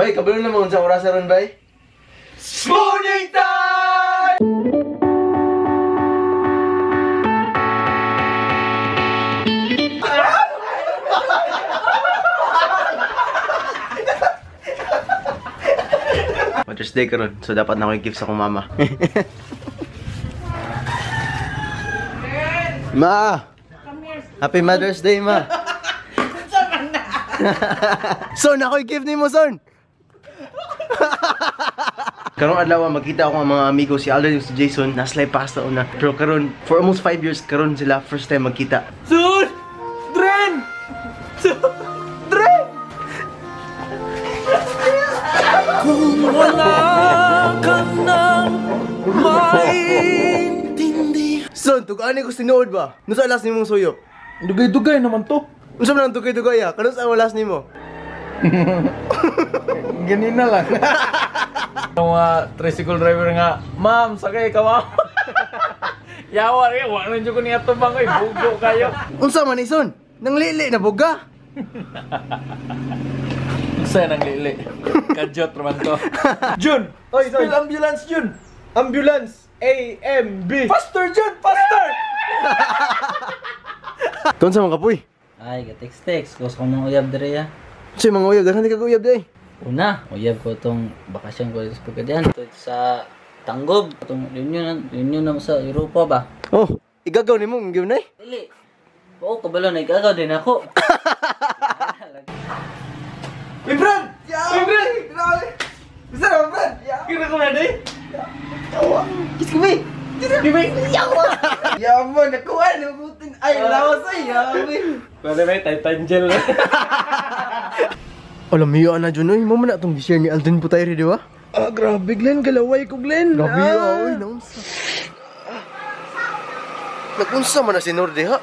Bay, kabalo na mo unsa oras ron, bay? Spooning time! Mother's Day karon, so dapat na ako i-gift sa akong mama. Ma! Happy Mother's Day, ma! Son, ako i-gift nimo, son! Karong adlaw magkita ako ang mga amigo si Alden ug si Jason, naslay pasta una. Pero karon for almost 5 years karon sila first time magkita. Son! Dren! Son! Dren! Kung wala ka nang maintindihan. Son, tugaan ko sinuod ba? Nusa last nimong suyop? Dugay-dugay naman to. Unsa man ang dugay-dugay ah? Kanus ang last nimo? Ganina lang. Mga tricycle driver nga, ma'am, sakay ka ma'am. Yawa rin, wala na dyan ko niya ito bang, ay, bugo kayo. Unsa man ison? Nang lili na buga? Unsa nang lili? Kadyot naman to. Jun! Oy, son. Spill ambulance, Jun! Ambulance! A, M, B! Faster, Jun! Faster! Tuon sa mga kapoy? Ay, ka-text-text. Gusto ko mga uyab dere ya. Sa mga uyab, daghan di ka uyab di. Una, uyab ko itong bakasyon ko sa Pagadian. Ito sa Tanggob. Itong reunion na sa Europa ba? Oh, igagaw ni mo, ang na eh. Dili. Oo, kabalo na igagaw din ako. Uy, Brad! Uy, Brad! Bisa na, Brad! Kira ko na di? Yawa! Kiss kami! Kami! Yawa! Yawa! Nakuha! Nakutin! Ay, lawas ay! Yawa! Pwede ba yung Titangel? Alam mo na dyan, oy. Mama na itong share ni Alden po tayo, di ba? Ah, grabe, Glenn. Galaway ko, Glenn. Grabe, oy. Naunsa. Nagunsa man na si Norde, ha?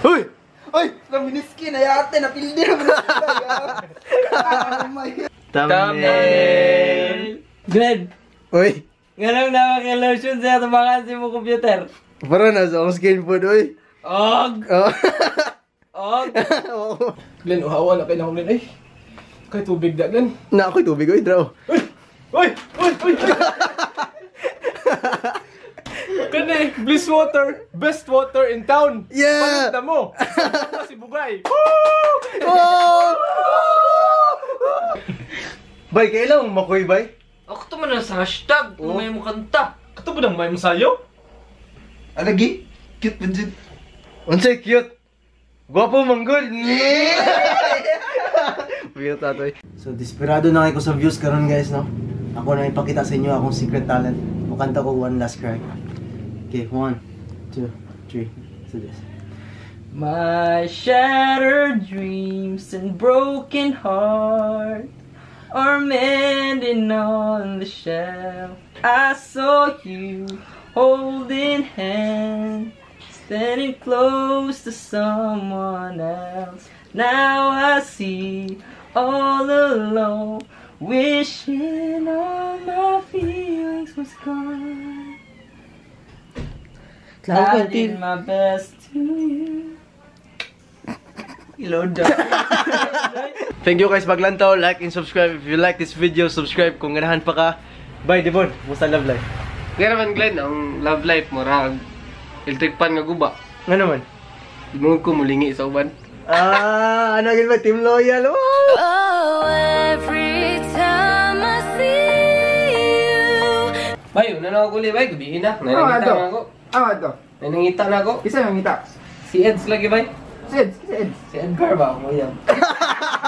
Hoy! Hoy! Naminiski na yate. Napildi na na. Thumbnail! Glenn! Hoy! Ganun na mag-lotion siya sa mga si mo computer. Para na sa akong skin food, oy. Og! Oh. Og! Glenn, uhawa na kayo na Glenn. Ay, kay tubig da, Glenn. Na ako'y tubig, oy, draw. Uy! Uy! Uy! Uy! Kani, Bliss Water, best water in town. Yeah! Palit na mo. Sa si Bugay. Woo! Oh! Bay, kailan mo makoy, bay? Ako to man sa hashtag, oh. May mo kanta. Kato ba nang may masayo? Alagi, cute man dyan. Unsay cute? Gwapo manggol. Cute atoy. So desperado na kayo ko sa views karon guys, no? Ako na ipakita sa inyo akong secret talent. Mukanta ko one last cry. Okay, 1, 2, 3. So this. My shattered dreams and broken heart are mending on the shelf. I saw you holding hands, standing close to someone else. Now I see all alone, wishing all my feelings was gone. I did my best to you. Thank you guys maglantaw, like and subscribe. If you like this video, subscribe. Kung ganahan pa ka. Bye, Devon. Musta love life? Nga naman, Glenn, ang love life mo rag electric pan nga guba. Nga naman? Mo ko mulingi sa uban. Ah, ano gid ba? Team Loyal. Oh! Oh, every time I see you. Bay, una na ako uli, bay. Gabihin na. Nanangita na ako. Ah, ito. Nanangita na ako. Isa yung ngita. Si Eds lagi, bay. Si Eds, si Eds. Si Edgar ba? Ako yan.